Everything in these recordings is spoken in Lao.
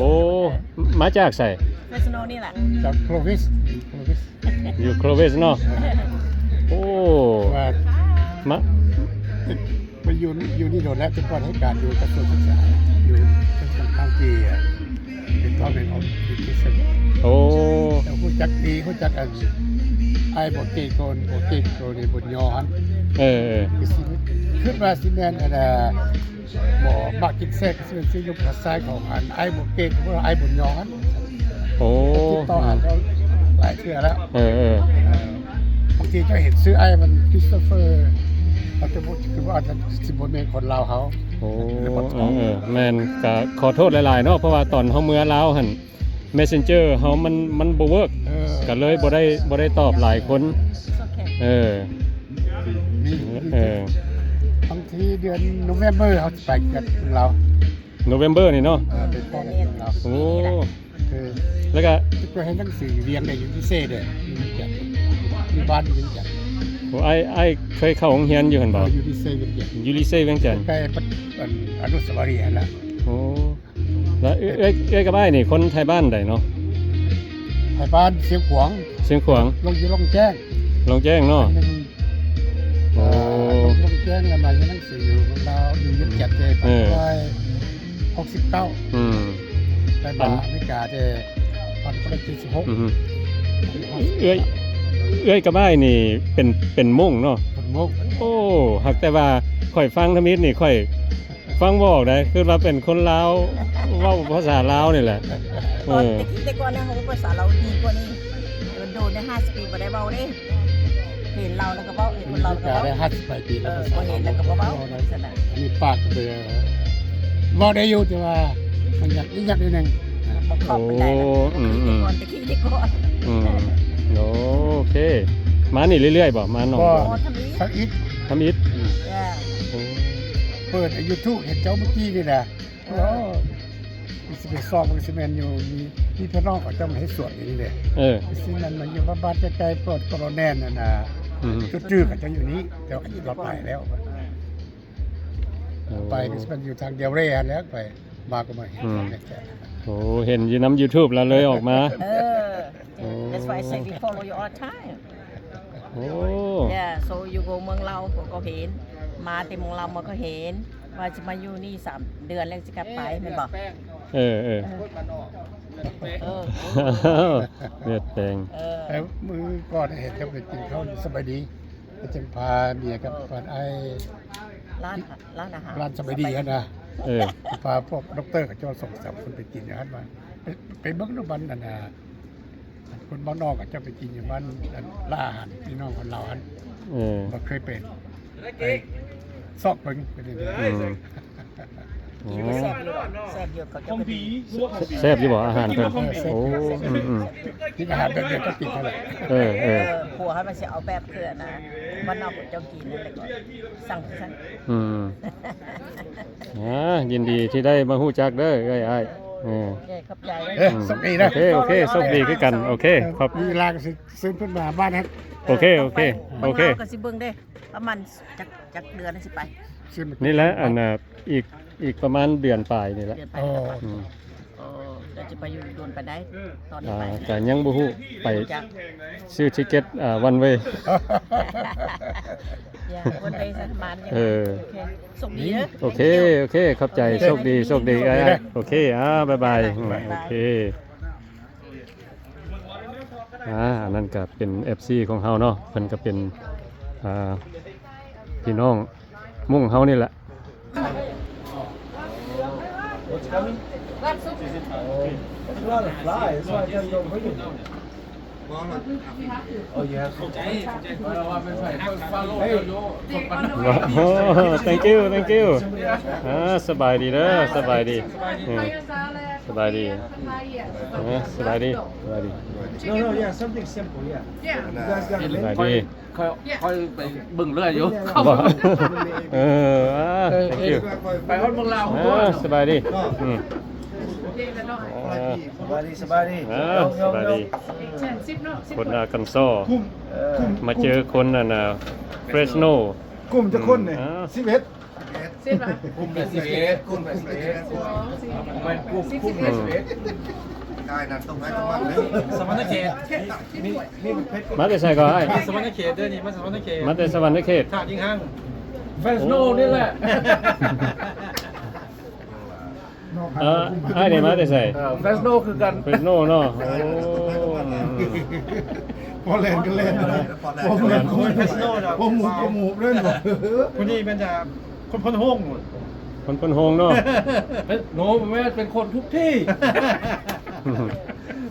ອ້ ມາຈາກໃສ? ເຟສໂນນີ້ແຫຼະ ຈາກໂຄລວິສ ໂຄລວິສ ຢູ່ໂຄລວິສເນາະ. ໂອ້ ວ່າມາ ໄປຢູ່ ຢູ່ນີ້ໂດນແລ້ວ ແຕ່ກ່ອນເຮັດການຢູ່ກະຊວງສຶກສາ ຢູ່ທາງທີ່ Department of Education. ໂອ້ ແລ້ວຮູ້ຈັກດີ ຮູ້ຈັກອັນ ອ້າຍບົວເກດ ໂກນ ບົວເກດ ໂກນ ບຸນຍອງຫັ້ນ. ເອີ ເອີ ຄືຊິ ຄິດວ່າຊິແມ່ນອັນ ບໍ່ມັກກິນແຊບ ຄືຊິຢູ່ພາສາຂອງອັນ ອ້າຍບົວເກດ ຫຼືວ່າອ້າຍບຸນຍອງຫັ້ນ. ໂອ້ ຕິດຕໍ່ຫາເຈົ້າຫຼາຍເທື່ອແລ້ວ. ເອີ ເອີ ເອີ ບາງທີເຈົ້າເຫັນຊື່ອ້າຍມັນ Christopher ອາດຈະບໍ່ ຄືວ່າອາດຈະຊິບໍ່ແມ່ນຄົນລາວເຮົາ. ໂອ້ ເອີ ເອີ ແມ່ນ ກະຂໍໂທດຫຼາຍໆເນາະ ເພາະວ່າຕອນເຮົາເມືອລາວຫັ້ນ Messenger ເຮົາມັນ ມັນບໍ່ເວີກ ເອີ ກະເລີຍບໍ່ໄດ້ ບໍ່ໄດ້ຕອບຫຼາຍຄົນ. It's okay. ເອີ ມີ ເອີ ບາງທີເດືອນ November ເຮົາຊິໄປກັນລາວ. ໂນເວັມເບີນີ້ເນາະ ເອີ ເປັນພໍ່ແມ່ຂອງລາວ ໂອ້ ເອີ ແລ້ວກໍ ກໍເຮັດໜັງສືວຽງໄດ້ຢູ່ ຢູ່ເຊເດີ ຢູ່ວຽງຈັນ ຢູ່ບ້ານວຽງຈັນ ໂອ້ ອ້າຍ ອ້າຍເຄີຍເຂົ້າໂຮງຮຽນຢູ່ຫັ້ນບໍ່? ເອີ ຢູ່ລີເຊວຽງຈັນ ຢູ່ລີເຊວຽງຈັນ ໃກ້ ອັນ ອະນຸສາວະລີຫັ້ນລະ ໂອ້ ແລ້ວເອື້ອຍ ເອື້ອຍກັບອ້າຍນີ້ຄົນໄທບ້ານໃດເນາະ? ໄທບ້ານຊຽງຂວາງ ຊຽງຂວາງ ລົງຢູ່ລ່ອງແຈ້ງ ລ່ອງແຈ້ງເນາະ ອັນໜຶ່ງ ໂອ້ ເອີ ລົງແຈ້ງແລ້ວມາຮຽນໜັງສືຢູ່ລາວ ຢູ່ວຽງຈັນແຕ່ ເອີ ປະມານຫົກສິບເກົ້າ ອືມ ໄປມາອາເມລິກາແຕ່ພັນເກົ້າຮ້ອຍເຈັດສິບຫົກ ອືມ ເອື້ອຍ ເອື້ອຍກັບອ້າຍນີ້ເປັນ ເປັນມົ້ງເນາະ ເປັນມົ້ງ ໂອ້ ຫາກແຕ່ວ່າຂ້ອຍຟັງທຳອິດນີ້ ຂ້ອຍ ຟັງບໍ່ອອກໃດ ຄືວ່າເປັນຄົນລາວ ເວົ້າພາສາລາວນີ້ແຫຼະ ເອີ ຕອນແຕ່ກີ້ແຕ່ກ່ອນນະ ເຮົາເວົ້າພາສາລາວດີກວ່ານີ້ ໂດນໆ ໄດ້ຫ້າສິບປີບໍ່ໄດ້ເວົ້າເດ້ ເຫັນລາວແລ້ວກໍເວົ້າ ເຫັນຄົນລາວກໍເວົ້າ ໄດ້ຫ້າສິບປາຍປີແລ້ວ ເອີ ພາສາລາວ ເຫັນແລ້ວກໍບໍ່ເວົ້າ ເວົ້າໄດ້ ຊັ້ນນະ ອັນນີ້ປາກກໍເປັນ ເວົ້າໄດ້ຢູ່ ແຕ່ວ່າມັນຍາກ ຍາກໜ້ອຍໜຶ່ງ ບໍ່ຄ່ອຍປານໃດ ໂອ້ ອືມໆ ແຕ່ກີ້ແຕ່ກ່ອນ ອືມ ໂອເຄ ມານີ້ເລື້ອຍໆບໍ່? ມາໜອງ ບໍ່ ບໍ່ ທຳອິດ ທຳອິດ ທຳອິດ ອືມ ໂອ້ ເປີດຢູທູບເຫັນເຈົ້າມື້ກີ້ນີ້ນະ ໂອ້ ຊິໄປຊອກມັນຊິແມ່ນຢູ່ ມີ ມີພີ່ນ້ອງເຂົາເຈົ້າມາເຮັດສວນຢູ່ນີ້ເດ້ ເອີ ຊິແມ່ນມັນຢູ່ບ້ານໃກ້ໆ ໂພດໂກໂລແນນຫັ້ນນະ ອືມ ຈື່ໆ ເຂົາເຈົ້າຢູ່ນີ້ ແຕ່ວ່າເຂົາເຈົ້າໄປແລ້ວ ໂອ້ ໄປກໍຊິແມ່ນຢູ່ທາງເດວເຣຫັ້ນແຫຼະ ໄປ ມາກໍມາເຫັນ ອືມ ແມ່ນແທ້ ໂອ້ ເຫັນຢູ່ນຳຢູທູບແລ້ວເລີຍອອກມາ ເອີ ໂອ້ That's why I say we follow you all the time ໂອ້ Yeah so you go ເມືອງລາວກໍເຫັນ ມາແຕ່ເມືອງລາວມາກໍເຫັນ ວ່າຊິມາຢູ່ນີ້ສາມເດືອນແລ້ວຊິກັບໄປແມ່ນບໍ່? ເອີ ເອີ ເອີ ເລືອດແປງ ເອີ ແຕ່ມື້ກ່ອນເຫັນເຈົ້າໄປກິນເຂົ້າຢູ່ສະບາຍດີ ກໍຈຶ່ງພາເມຍກັບ ເອີ ພາອ້າຍ ຮ້ານ ຮ້ານອາຫານ ຮ້ານສະບາຍດີຫັ້ນນະ ເອີ ພາພວກດັອກເຕີເຂົາເຈົ້າສອງສາມຄົນໄປກິນຢູ່ຫັ້ນວ່າ ໄປ ໄປເບິ່ງດູບ້ານນັ້ນນະ ຄົນບ້ານນອກເຂົາເຈົ້າໄປກິນຢູ່ບ້ານ ຮ້ານອາຫານພີ່ນ້ອງຄົນລາວຫັ້ນ ເອີ ບໍ່ເຄີຍໄປ ໄປຊອກເບິ່ງ ເປັນຈັ່ງໃດ ອືມ ໂອ້ ແຊບຢູ່ ແຊບຢູ່ ເຂົາເຈົ້າກໍດີ ແຊບຢູ່ບໍ່ອາຫານເພິ່ນ? ເອີ ແຊບ ໂອ້ ອືມໆ ກິນອາຫານແບບດຽວກັບກິນຫັ້ນແຫຼະ ເອີ ເອີ ເອີ ຜົວເຮົາວ່າຊິເອົາແບບຄືອັນນະ ບ້ານນອກເຂົາເຈົ້າກິນນັ້ນແຫຼະ ກໍສັ່ງຄືກັນ ອືມ ອ່າ ຍິນດີທີ່ໄດ້ມາຮູ້ຈັກເດີ ເອື້ອຍ ອ້າຍ ເອີ ໂອເຄ ຂອບໃຈ ເອີ ໂຊກດີນະ ໂອເຄ ໂອເຄ ໂຊກດີຄືກັນ ໂອເຄ ເອີ ຂອບ ມີເວລາກໍຊິເຊີນເພິ່ນມາບ້ານຫັ້ນ ໂອເຄ ໂອເຄ ໂອເຄ ເຮົາກໍຊິເບິ່ງເດ້ ປະມານຈັກ ຈັກເດືອນຊິໄປ ນີ້ແຫຼະ ອັນນ່າ ອີກ ອີກປະມານເດືອນປາຍນີ້ແຫຼະ ເດືອນປາຍ ໂອ້ ອືມ ໂອ້ ເຈົ້າຊິໄປຢູ່ດົນປານໃດ ຕອນນີ້ ອ່າ ໄປ ກໍຍັງບໍ່ຮູ້ ໄປ ບໍ່ຮູ້ຈັກ ຊື້ທິກເກັດ ອ່າ ວັນເວ ຢ່າ ວັນເວ ສະມານ ເອີ ໂອເຄ ໂຊກດີເດີ ໂອເຄ ໂອເຄ ຂອບໃຈ ໂຊກດີ ໂຊກດີ ໂອເຄ ອ່າ ບາຍບາຍ ບາຍບາຍ ໂອເຄ ອ່າ ອັນນັ້ນກໍເປັນເອັຟຊີຂອງເຮົາເນາະ ເພິ່ນກໍເປັນ ອ່າ ພີ່ນ້ອງມົ້ງເຮົານີ້ແຫຼະ What's coming? There's a lot of flies. That's why I can't go bring it. Oh, you have to. Hey. ໂອ້ thank you thank you ອ່າ ສະບາຍດີເດີ ສະບາຍດີ ເອີ ສະບາຍດີ ເອີ ສະບາຍດີ ສະບາຍດີ No, no, yeah, something simple, yeah. You guys got a link? ຂ້ອຍ ຂ້ອຍໄປເບິ່ງເລື້ອຍຢູ່ ບໍ່ ເອີ ອ່າ thank you ໄປຮອດເມືອງລາວພຸ້ນ ອ່າ ສະບາຍດີ ອືມ ອ່າ ສະບາຍດີ ສະບາຍດີ ອ່າ ສະບາຍດີ ຄົນອາກັນຊໍ ເອີ ມາເຈີຄົນອັນນ່າ ເຟຣສໂນ ກຸ່ມຈັກຄົນນີ້ ອ່າ ສິບເອັດ ສິບເອັດ ກຸ່ມແປດສິບເອັດ ກຸ່ມແປດສິບເອັດ ແມ່ນກຸ່ມ ກຸ່ມແປດສິບເອັດ ກາຍນັ້ນຕ້ອງໃຫ້ຕ້ອງມັນເດີ ສະຫວັນນະເຂດ ມີ ມີເພັດ ມາແຕ່ໃສກໍອ້າຍ? ມາສະຫວັນນະເຂດເດີນີ້ ມາສະຫວັນນະເຂດ ມາແຕ່ສະຫວັນນະເຂດ ທ່າຍິງຮັງ ເຟຣສໂນນີ້ແຫຼະ ເອີ ອ້າຍນີ້ມາແຕ່ໃສ? ເອີ ເຟຣສໂນຄືກັນ ເຟຣສໂນເນາະ ໂອ້ ພໍແລ່ນກໍແລ່ນ ພໍແລ່ນກໍແລ່ນ ເຟຣສໂນເນາະ ພໍໝູບກໍໝູບເລີຍ ຜູ້ນີ້ແມ່ນຈະ ຄົນພົນໂຮງ ຄົນພົນໂຮງເນາະ ເປັນ ໂນ ແມ່ນເປັນຄົນທຸກທີ່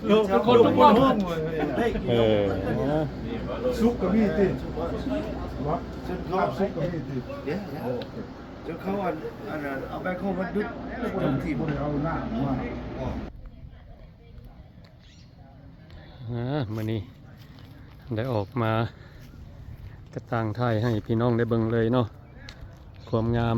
ເປັນຄົນທຸກໂຮງ ເອີ ສຸກກໍມີຕິ ສຸກກໍມີຕິ ເຈົ້າເຂົາອັນ ອັນ ເອົາແບັກໂຮມາດຸດ ບໍ່ໄດ້ເອົານ້ຳມາ ອ່າ ມື້ນີ້ໄດ້ອອກມາກະຕ່າງຖ່າຍໃຫ້ພີ່ນ້ອງໄດ້ເບິ່ງເລີຍເນາະ ຄວາມງາມ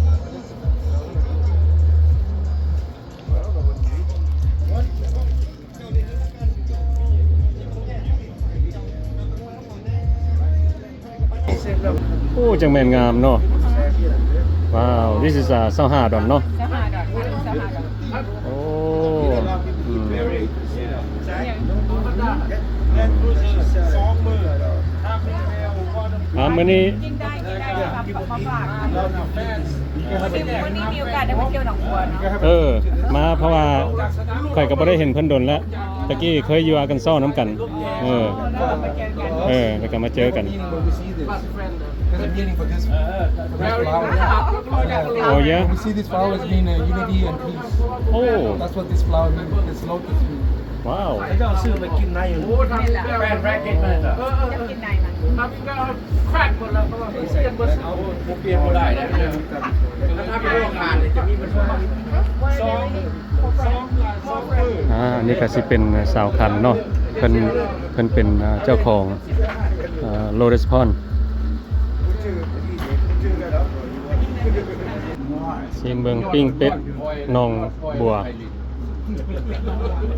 ຈັ່ງແມ່ນງາມເນາະ. ວ້າວ this is a ຊາວຫ້າດອນເນາະ. ຊາວຫ້າດອນ ຊາວຫ້າດອນ. ໂອ້ ອືມ ອ່າ ມື້ນີ້ ກິນໄດ້ ກິນໄດ້ ມາຝາກ. ມື້ນີ້ ມື້ນີ້ມີໂອກາດໄດ້ມາທ່ຽວໜອງບົວເນາະ. ເອີ ມາ ເພາະວ່າຂ້ອຍກໍບໍ່ໄດ້ເຫັນເພິ່ນດົນແລ້ວ. ຕະກີ້ເຄີຍຢູ່ອາກັນຊໍນຳກັນ. ເອີ ເອີ ແລ້ວກໍມາເຈີກັນ. There's a meaning for this, for this flower. Oh, yeah? When we see these flowers mean, uh, unity and peace. Oh. That's what this flower means, this lotus means. Wow. ເຂົາເຈົ້າຊື້ໄປກິນໃນ ແປນແຣັກເກັດມັນ. ເອີ ເອີ ເອີ ຢາກກິນໃນມັນ. ເອົາ ບໍ່ປ່ຽນບໍ່ໄດ້ແລ້ວ. ຖ້າມີໂອກາດຈະມີມັນສອງ ສອງ ສອງມື້. ອ່າ ອັນນີ້ກໍຊິເປັນສາວຄັນເນາະ. ເພິ່ນ ເພິ່ນເປັນ ອ່າ ເຈົ້າຂອງ ອ່າ Lotus Pond. ຊີມເບິ່ງ ປີ້ງເປັດໜອງບົວ.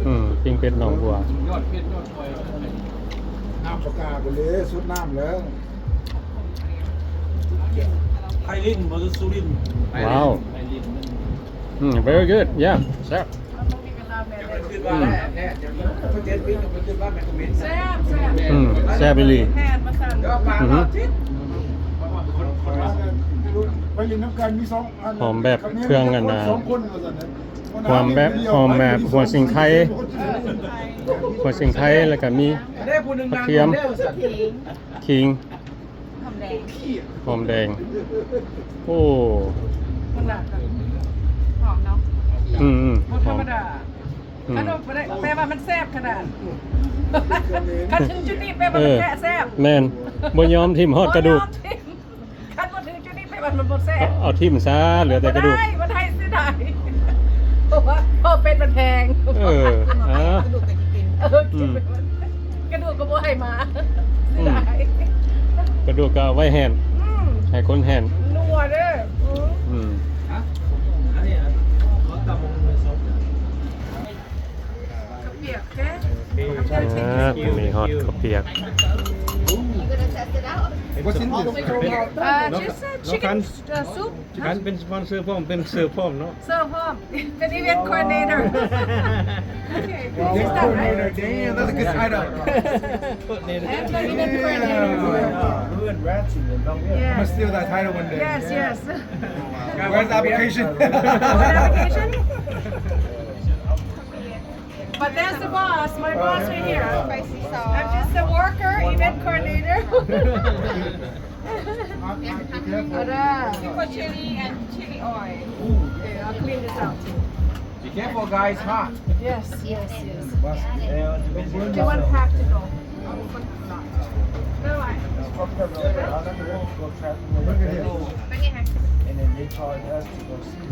ອືມ ປີ້ງເປັດໜອງບົວ. ນ້ຳປາກາໄປເລີຍ ສຸດນ້ຳແລ້ວ. ໄພລິນບໍ່ ສຸລິນ. ວ້າວ. ອືມ very good. Yeah, ແຊບ. ອືມ ແຊບ ແຊບ ອືມ ແຊບອີ່ຫຼີ. ອືມ ໄປຫຼິ້ນນຳກັນມີສອງອັນ ຫອມແບບເຄື່ອງອັນນ່າ ຫອມແບບ ຫອມແບບຫົວສີໄຄ ຫົວສີໄຄ ແລ້ວກໍມີກະທຽມ ຂີງ ຫອມແດງ ຫອມແດງ. ໂອ້ ເບິ່ງລະ ຫອມເນາະ. ອືມໆ ບໍ່ທຳມະດາ. ອືມ ຄັນວ່າບໍ່ໄດ້ ແປວ່າມັນແຊບຂະໜາດ. ຄັນເຖິງຈຸດນີ້ແປວ່າມັນແຊບ. ເອີ ແມ່ນ ບໍ່ຍອມຖິ້ມຮອດກະດູກ. ບໍ່ຍອມຖິ້ມ ຄັນບໍ່ເຖິງຈຸດນີ້ແປວ່າມັນບໍ່ແຊບ. ເອົາ ເອົາຖິ້ມຊະ ເຫຼືອແຕ່ກະດູກ. ບໍ່ໄດ້ ບໍ່ໄດ້ ເສຍດາຍ ເພາະວ່າ ເພາະເປັດມັນແພງ. ເອີ ອ່າ ກະດູກກໍຊິກິນ. ເອີ ອືມ ກະດູກກໍບໍ່ໃຫ້ມາ ອືມ ເສຍດາຍ. ກະດູກກໍເອົາໄວ້ແຫ້ນ ອືມ ໃຫ້ຄົນແຫ້ນ ນົວເດີ. ອືມ ອືມ ເຂົ້າປຽກເດ້. ອ່າ ອັນນີ້ຮອດເຂົ້າປຽກ. What's in this? Uh, just, uh, chicken, uh, soup. ການເປັນສະປອນເຊີພ້ອມ ເປັນເສີບພ້ອມເນາະ. ເສີບພ້ອມ ເປັນ event coordinator. Okay. Event coordinator. Damn, that's a good title. Coordinator. I'm the event coordinator. Yeah. Must steal that title one day. Yes, yes. Where's the application? What application? But there's the boss. My boss right here. I'm just a worker, event coordinator. Put chili and chili oil. Okay, I'll clean this out. Be careful, guys, hot. Yes, yes, yes. Do you want practical? No, I. And then they charge us to go see.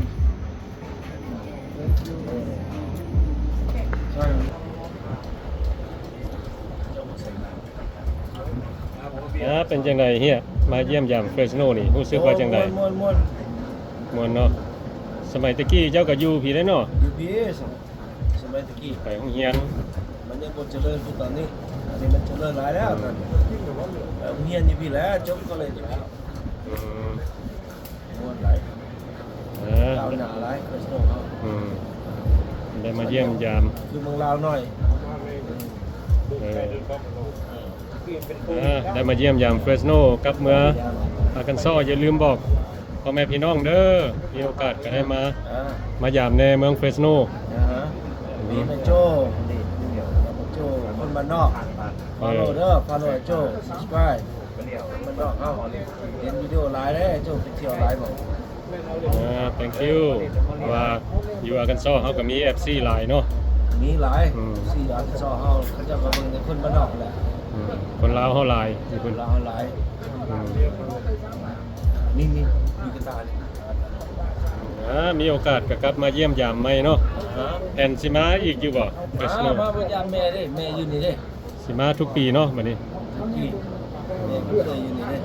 ອ່າ ເປັນຈັ່ງໃດເຮຍ ມາຢ້ຽມຢາມເຟຣສໂນນີ້ ຮູ້ສຶກວ່າຈັ່ງໃດ? ມ່ວນໆ ມ່ວນເນາະ. ສະໄໝແຕ່ກີ້ເຈົ້າກໍຢູ່ພີ້ແຫຼະເນາະ? ຢູ່ພີ້ ສະໄໝແຕ່ກີ້ ໄປໂຮງຮຽນ. ມັນຍັງບໍ່ຈະເລີນຄືຕອນນີ້ ອັນນີ້ມັນຈະເລີນຫຼາຍແລ້ວ. ໄປໂຮງຮຽນຢູ່ພີ້ແຫຼະ ຈົບກໍເລີຍຢູ່ພີ້. ອືມ ມ່ວນຫຼາຍ ເອີ ກ້າວໜ້າຫຼາຍ ເຟຣສໂນເຮົາ. ອືມ ໄດ້ມາຢ້ຽມຢາມ ຄືເມືອງລາວໜ້ອຍ. ເອີ ເອີ ໄດ້ມາຢ້ຽມຢາມເຟຣສໂນ ກັບເມືອອາກັນຊໍ. ຢ່າລືມບອກພໍ່ແມ່ພີ່ນ້ອງເດີ ມີໂອກາດກໍໄດ້ມາ ເອີ ມາຢາມແດ່ເມືອງເຟຣສໂນ. ອ່າຮະ ນີ້ແມ່ໂຈ້ ນີ້ແມ່ໂຈ້ ຄົນບ້ານນອກ. ເອີ follow ເດີ follow ໂຈ້ subscribe. ມັນນອກເຮົາເຫັນວິດີໂອຫຼາຍເດ້ ເຈົ້າໄປທ່ຽວຫຼາຍບໍ່? ອ່າ thank you ວ່າຢູ່ອາກັນຊໍເຮົາກໍມີເອັຟຊີຫຼາຍເນາະ. ມີຫຼາຍ ອືມ ເອັຟຊີອາກັນຊໍເຮົາ ເຂົາເຈົ້າກໍເບິ່ງແຕ່ຄົນບ້ານນອກແຫຼະ. ອືມ ຄົນລາວເຮົາຫຼາຍ ຄົນລາວເຮົາຫຼາຍ. ອືມ ມີ ມີ ມີກະຕ່ານີ້. ອ່າ ມີໂອກາດກໍກັບມາຢ້ຽມຢາມໃໝ່ເນາະ. ອ່າ ແອນຊິມາອີກຢູ່ບໍ່? ມາ ມາ ມາຢາມແມ່ເດ້ ແມ່ຢູ່ນີ້ເດ້. ຊິມາທຸກປີເນາະບັດນີ້. ທຸກປີ ແມ່ກໍເຄີຍຢູ່ນີ້ເດ້.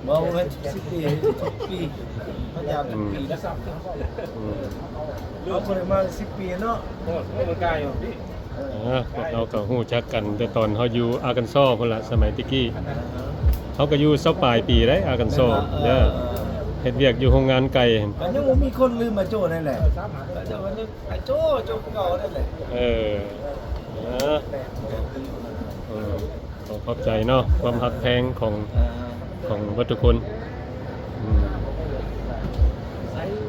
ບໍ່ ບໍ່ແມ່ນທຸກສິບປີ ທຸກປີ ມາຢາມທຸກປີແລ້ວ. ອືມ ເຮົາບໍ່ໄດ້ມາສິບປີເນາະ. ເອີ ພວກເຮົາກໍຮູ້ຈັກກັນແຕ່ຕອນເຮົາຢູ່ອາກັນຊໍພຸ້ນລະ ສະໄໝແຕ່ກີ້. ເຮົາກໍຢູ່ຊາວປາຍປີໄດ໋ ອາກັນຊໍ ເອີ ເດີ ເອີ ເຮັດວຽກຢູ່ໂຮງງານໄກ່ ກໍຍັງບໍ່ມີຄົນລືມອາໂຈ້ນັ້ນແຫຼະ ກໍຈະວ່າອາໂຈ້ ໂຈ້ເກົ່ານັ້ນແຫຼະ ເອີ ເອີ ເອີ ຂໍຂອບໃຈເນາະ ຄວາມຮັກແພງຂອງ ເອີ ຂອງເບິດທຸກຄົນ ອືມ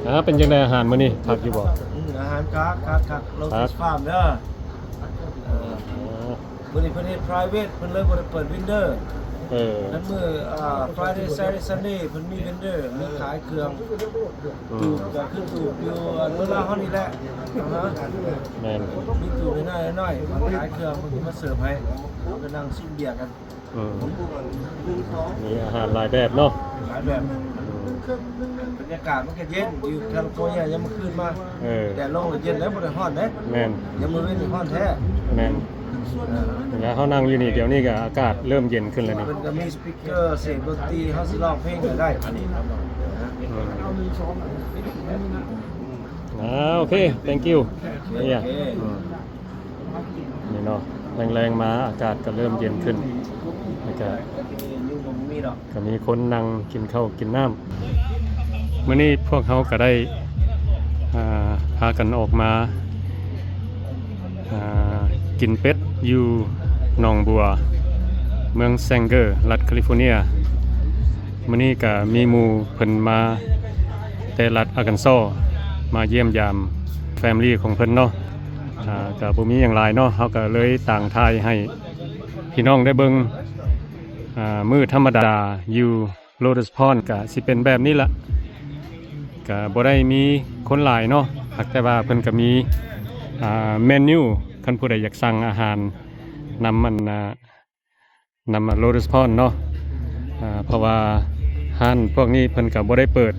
ອ່າ ເປັນຈັ່ງໃດອາຫານມື້ນີ້ ຄັກຢູ່ບໍ່? ອືມ ອາຫານຄັກ ຄັກ ຄັກ ໂລຊິສຟາມເດີ ເອີ ອໍ ມື້ນີ້ເພິ່ນເຮັດ private ເພິ່ນເລີຍບໍ່ໄດ້ເປີດ window ເອີ ນັ້ນມື້ ອ່າ Friday Saturday Sunday ເພິ່ນມີ window ມີຂາຍເຄື່ອງ ອືມ ຕູບກໍຄືຕູບຢູ່ອັນເມືອງລາວເຮົານີ້ແຫຼະ ອ່າຮະ ແມ່ນ ມີຕູບນ້ອຍໆ ຂາຍເຄື່ອງ ເພິ່ນກໍມາເສີບໃຫ້ ເຮົາກໍນັ່ງຊິມເບຍກັນ ອືມ ມີອາຫານຫຼາຍແບບເນາະ ຫຼາຍແບບ ອືມ ບັນຍາກາດມັນກໍເຢັນ ຢູ່ California ຍາມມື້ຄືນມາ ເອີ ແດດລົງແລ້ວເຢັນເດ້ ບໍ່ໄດ້ຮ້ອນເດ້ ແມ່ນ ຍາມມື້ເວັນນີ້ຮ້ອນແທ້ ແມ່ນ ເອີ ເວລາເຮົານັ່ງຢູ່ນີ້ ດຽວນີ້ກໍອາກາດເລີ່ມເຢັນຂຶ້ນແລ້ວນີ້ ເພິ່ນກໍມີສະປີກເກີ ສຽງດົນຕີ ເຮົາຊິຮ້ອງເພງກໍໄດ້ ອືມ ອ່າ ໂອເຄ thank you ໂອເຄ ເອີ ອືມ ນີ້ເນາະ ແລງໆມາອາກາດກໍເລີ່ມເຢັນຂຶ້ນ ແລ້ວກໍ ກໍມີຄົນນັ່ງກິນເຂົ້າກິນນ້ຳ ມື້ນີ້ພວກເຮົາກໍໄດ້ ອ່າ ພາກັນອອກມາ ອ່າ ກິນເປັດຢູ່ໜອງບົວ ເມືອງ Sanger ລັດ California ມື້ນີ້ກໍມີໝູ່ເພິ່ນມາແຕ່ລັດ Arkansas ມາຢ້ຽມຢາມ family ຂອງເພິ່ນເນາະ ອ່າ ກໍບໍ່ມີຫຍັງຫຼາຍເນາະ ເຮົາກໍເລີຍຕາງຖ່າຍໃຫ້ພີ່ນ້ອງໄດ້ເບິ່ງ ອ່າ ມື້ທຳມະດາຢູ່ Lotus Pond ກະຊິເປັນແບບນີ້ລະ ກະບໍ່ໄດ້ມີຄົນຫຼາຍເນາະ ຫາກແຕ່ວ່າເພິ່ນກະມີ ອ່າ ເມນູ ຄັນຜູ້ໃດຢາກສັ່ງອາຫານນຳ ອັນ ນຳ Lotus Pond ເນາະ ອ່າ ເພາະວ່າຮ້ານພວກນີ້ເພິ່ນກະບໍ່ໄດ້ເປີດ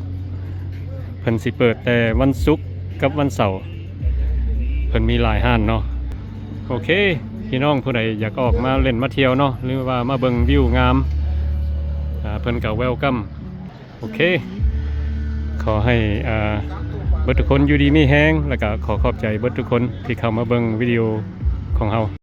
ເພິ່ນຊິເປີດແຕ່ວັນສຸກກັບວັນເສົາ ເພິ່ນມີຫຼາຍຮ້ານເນາະ. ໂອເຄ ພີ່ນ້ອງຜູ້ໃດຢາກອອກມາຫຼິ້ນມາທ່ຽວເນາະ ຫຼືວ່າມາເບິ່ງວິວງາມ ອ່າ ເພິ່ນກໍ welcome. ໂອເຄ ຂໍໃຫ້ ອ່າ ເບິດທຸກຄົນຢູ່ດີມີແຮງ ແລ້ວກໍຂໍຂອບໃຈເບິດທຸກຄົນທີ່ເຂົ້າມາເບິ່ງວິດີໂອຂອງເຮົາ.